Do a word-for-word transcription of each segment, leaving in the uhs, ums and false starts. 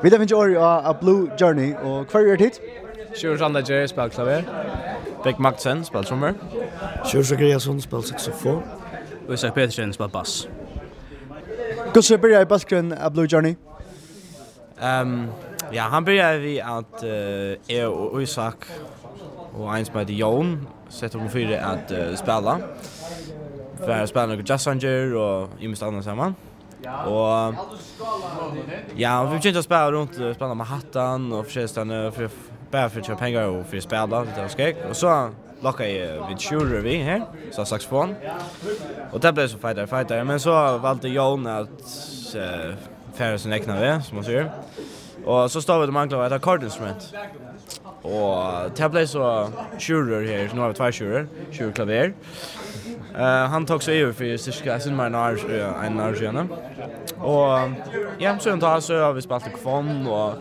Vit hava fingið orðið á, á Blue Journey, og hvør eru tit? Sjúrður Sandager, spælir klaver. Big Magnussen, spælir trummur. Sjúrður Zachariasson, spælir saxofon. Ísak Petersen, spælir bass. Hvussu byrjaði bólkurin á Blue Journey? Ehm, ja, hann byrjaði við, at, eh, eg og Ísak og ein, sum eitur Jón, settu okkum fyri at, eh, spæla. Fara at spæla nøkur jazzsangir og ymiskt annað saman. Og, ja, og vit begyntu at spæla runt, eh, spæla Manhattan og forskellige staðir, fyri, bara fyri at tjena pengar og fyri at spæla, tí tað var skeg. Og so lokkaði eg við Sjúrður við her, so saxofon. Og tað bleiv so feitari og feitari, men so valdi Jón at, eh, fara sín egna veg, sum man sigur. Og so stóðu vit og manglaðu eitt akkordinstrument. Og tað bleiv so Sjúrður her, nú hava vit tveir Sjúrður, Sjúrður klaver. Eh, hann tók so yvir fyri cirka, sum var ein ár, eh, ein ár síðani. Og, ja, síðan tá, so hava vit spælt í Hvonn og,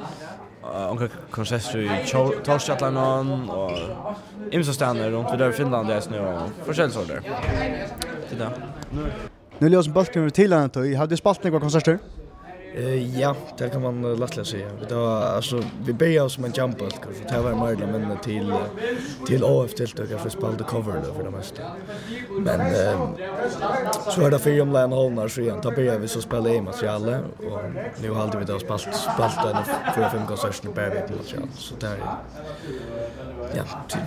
eh, onkrar konsertir í Tjó-, Tórshallaranum og ymsastaðni runt, vit eru í Finnlandi eisini og forskellige sortir. Tað er tað. Nú ljósum bólkurin verður til hana tíð, hava tit spælt nógvar konsertir? Eh, ja, tað kann man, eh, lættliga siga. Vit hava, altso, vit byrjaðu sum ein jambólkur, so tað var meira ella minni til, eh, til O F-tiltøk, at vit spældu coverløg fyri tað mesta. Men, eh, so er tað fyri umleið ein hálvan ár síðan, tá byrjaðu vit so at spæla egið materiale, og nú haldi vit hava spælt, spælt eini fýra, fimm konsertir bara við egið materiale, so tað er, ja, til.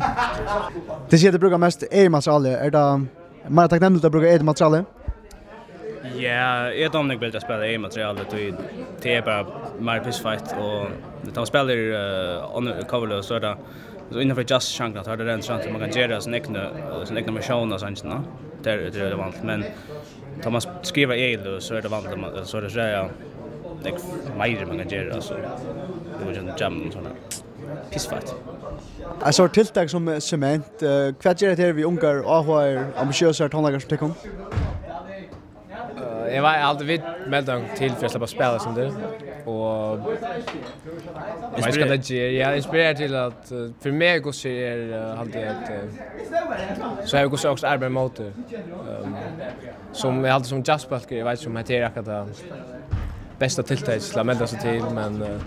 Tit siga, at tit brúka mest egið materiale, er tað meira takknemligt at brúka egið materiale? Ja, eg dámar nógv betri at spæla egið materiale, tí tað er bara meira pissfeitt, og tá man spælir, eh, onnur coverløg, so er tað, so innanfyri jazz-sjangruna, tá er tað reynd og rætt, man kann gera sín egna, eh, sín egna versjón av sanginum, tað er, tað er vanligt, men tá man skrivar egið løg, so er tað vanligt, at man, so er tað, so er tað nógv meira man kann gera, altso, tú veit, jam og sovorðið. Pissfeitt. Eitt sort tiltak sum Sement, eh, hvat ger tað við ungar, áhugaðar, ambitiøsar tónleikarar sum tykkum? Eh, eg veit, eg haldi, vit melda okkum til fyri at sleppa at spæla sum tað. Og eg veit ikki, hvat tað ger. Ja, inspirerar til at, eh, fyri meg, hvussu er, eh, haldi eg at, eh, so hevur hvussu okkurt arbeiði móti. Ehm, sum eg haldi sum jazzbólkur, eg veit ikki um hetta er akkurát tað besta tiltak til at melda seg til, men, eh,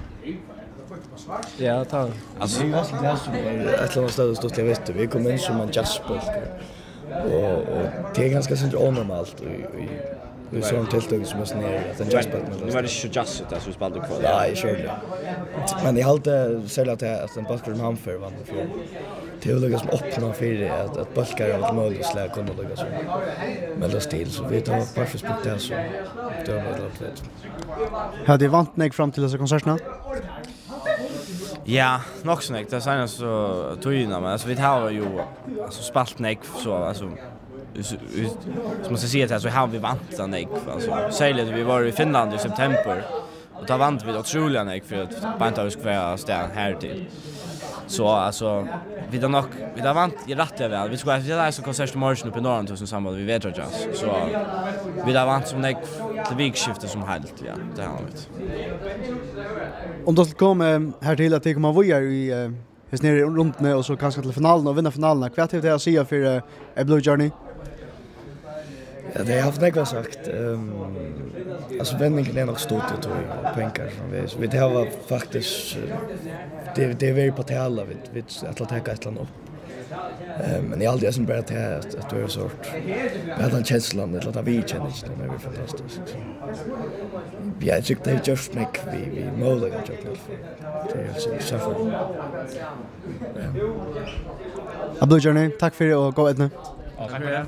ja, tá. Altso, tað er jú eisini tað sum er eitt ella annað støðugt stuttligt við tí. Vit komu inn sum ein jazzbólkur. Og, og tað er kanska eitt sindur ónormalt í, í, í sovorðnum tiltøkum sum hesum her, at ein jazzbólkur meldist. Nú var tað ikki so jazzigt, tað sum vit spældu í kvøld. Nei, sjálvandi. Men eg haldi serliga at, at ein bólkur sum Hamfør vann í fjør, tað er jú líka sum opnað fyri, at, at bólkar av øllum møguligum slag kunnu líka sum meldast til, so vit hava bara brúkt tað sum dømi ella, tú veit. Hava tit vant nógv fram til hesa konsertina? Ja, nokk so nógv, tað seinastu tíðina, men, altso, vit hava jú, altso, spælt nógv, so, altso, í, í, sum man skal siga tað, so hava vit vant nógv, altso, serliga, vit vóru í Finnlandi í septembur, og tá vandu vit ótrúliga nógv fyri at beint av, vit skuldu vera av stað her til. So, altso, vit hava nokk, vit hava vant rættiliga væl. Vit skulu, vit hava eisini konsert í morgin uppi í Norðurlandahúsinum í samband við Vetrarjazz. So vit hava vant sum nógv til vikuskiftið sum heild, ja, tað hava vit. Um tú skalt koma, eh, her til at tit koma víðari í, eh, hesum her runduni og so kanska til finaluna og vinna finaluna, hvat hevur tað at siga fyri, eh, Blue Journey? Ja, tey hava havt nógv at sagt. Ehm, altso, venjingurin er nokk stutt, og tøl og pengar, so vit, vit hava faktiskt, eh, tað, tað er verið á tali, vit, vit ætla at taka eitt ella annað upp. Ehm, men eg haldi, eg sum bara tað, at, at tú hevur sort, bara tann kenslan, ella tann viðurkenningin, hon er fantastisk, so. Ja, eg tykki, tað er gjørt nógv við, við møguleikan hjá okkum. Tað er heilt sikkurt. Takk fyri. Ja. Á Blue Journey, takk fyri og góða eydnu. Takk fyri.